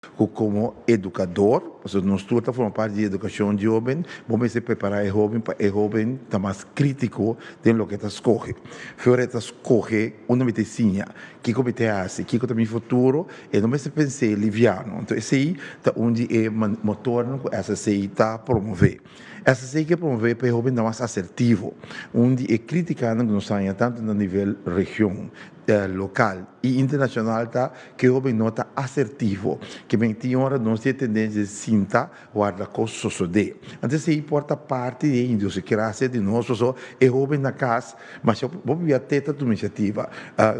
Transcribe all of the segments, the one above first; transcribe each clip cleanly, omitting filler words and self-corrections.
Ku komo edukador, pasobra nos tur ta forma parti di edukashon di hóben, bo mester prepará e hóben pa e hóben ta mas krítiko den loke e ta skohe. Fe ora e ta skohe unda mi ta siña, kiko mi ta hasi, kiko ta mi futuro, e no mester pens'é liviano. Anto esei ta un di e motornan ku SSC ta promové. SSC ke promové pa e hóben ta mas asertivo. Un di e krítikanan ku nos haña tantu na nivel region, lokal i internashonal ta ku e hóben no ta asertivo. Ke men tin ora nos tin e tendensia di sinta warda kos sosodé. Anto esei por ta parti di e idiosikrasia di nos pasobra e hóben na kas masha bo bia te ta tuma inisiativa.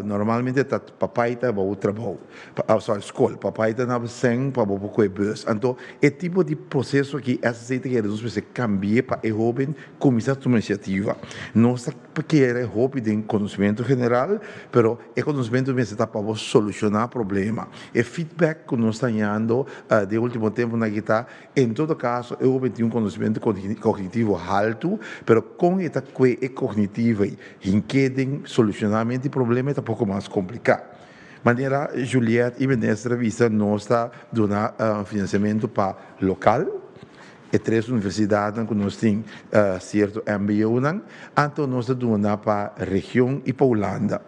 Normalmente ta papai ta bou trabou, sorry skol, papai ta na sèn pa bo por kohe bus. Anto e tipo di proseso aki SSC ta kere nos mester kambi'é pa e hóben kuminsá tuma inisiativa. Nos ta kere hopi den konosementu general, pero e konosementu mester ta pa bo solushoná problema. E feedback ku nos ta hañando den último tempunan aki ta, en todo kaso e hóben tin un konosementu kognitivo haltu, pero kon e ta kue e kognitivo ei hink'é den solushonamento di problema e ta poko mas kompliká. Manera Juliette i minister a bisa nos ta duna finansiamentu pa lokal, e tres universidatnan ku nos tin sierto MBOnan, anto nos ta duna pa region i pa Hulanda.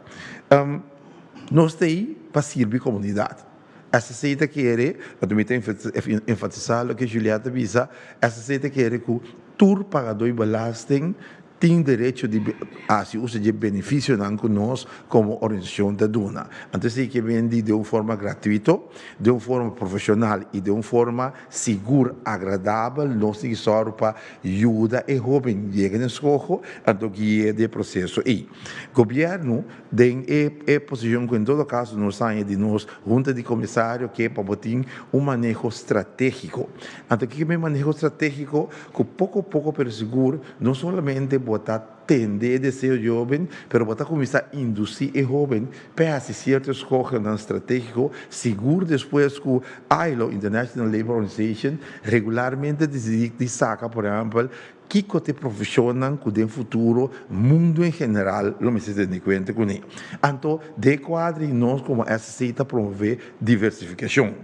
Nos ta ei pa sirbi komunidat. SSC ta kere, anto mi ta enfatisá loke Juliette a bisa, SSC ta kere ku tur pagadó di belasting tin derecho di hasi uso di e benefisionan ku nos komo organisashon ta duna. Anto esei ke bendi den un forma gratuito, den un forma profeshonal i den un forma sigur agradabel. Nos tin ki sòru pa yuda e hóben yega na e skoho, anto gui'é den e proseso ei. Gobièrnu den e posishon ku en todo kaso nos haña di nos hunta di komisario ke pa bo tin un maneho stratégiko. Anto kiko mi maneho stratégiko? Ku poko poko pero sigur no solamente bo ta tende e deseo di hóben, pero bo ta kuminsá indusí e hóben pa e hasi sierto eskohonan stratégiko sigur despues ku ILO, International Labour Organization, regularmente disidí di saka por ehèmpel Kiko ta e profeshonnan ku den futuro mundu en general lo mester tene kuenta kuné? Anto, den e kuadro ei nos komo SSC ta promové diversifikashon.